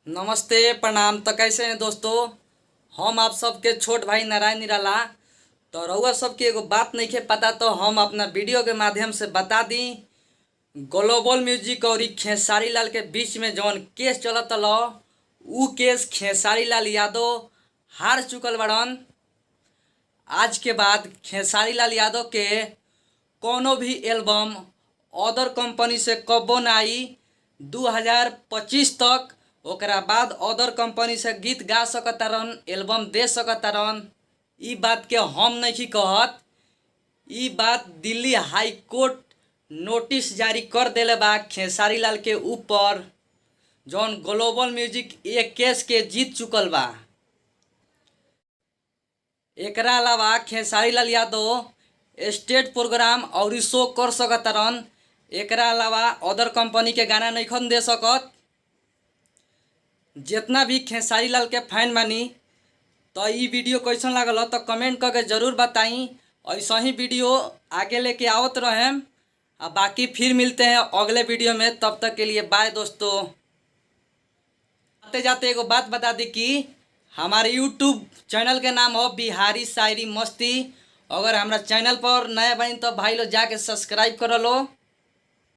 नमस्ते, प्रणाम। तो कैसे हैं दोस्तों? हम आप सबके छोट भाई नारायण निराला। तो रउआ सबके एगो बात नइखे पता, तो हम अपना वीडियो के माध्यम से बता दी। ग्लोबल म्यूजिक और खेसारी लाल के बीच में जौन केस चलत ल, उ केस खेसारी लाल यादव हार चुकल बड़न। आज के बाद खेसारी लाल यादव के कोनो भी एल्बम अदर कंपनी से कबो ना आई 2025 तक। ओकरा बाद अदर कंपनी से गीत गा सकतारन, एल्बम दे सकतारन। ई बात के हम नहीं कहत, ई बात दिल्ली हाई कोर्ट नोटिस जारी कर देले बा खेसारी लाल के ऊपर, जौन ग्लोबल म्यूजिक एक केस के जीत चुकल बा। एकरा अलावा खेसारी लाल यादव स्टेज प्रोग्राम और शो कर सकतारन। एकरा अलावा अदर कंपनी के गाना नइखन दे सकत। जितना भी खेसारी लाल के फैन बानी, तो ई वीडियो कैसन लागल तो कमेंट करके जरूर बताई। ऐसा ही वीडियो आगे लेके आवत रहेम। आ बाकी फिर मिलते हैं अगले वीडियो में, तब तक के लिए बाय दोस्तों। आते जाते एगो बात बता दी कि हमारे यूट्यूब चैनल के नाम हो बिहारी शायरी मस्ती। अगर हमारा चैनल पर नया बनी तो भाई लोग जाके सब्सक्राइब कर लो।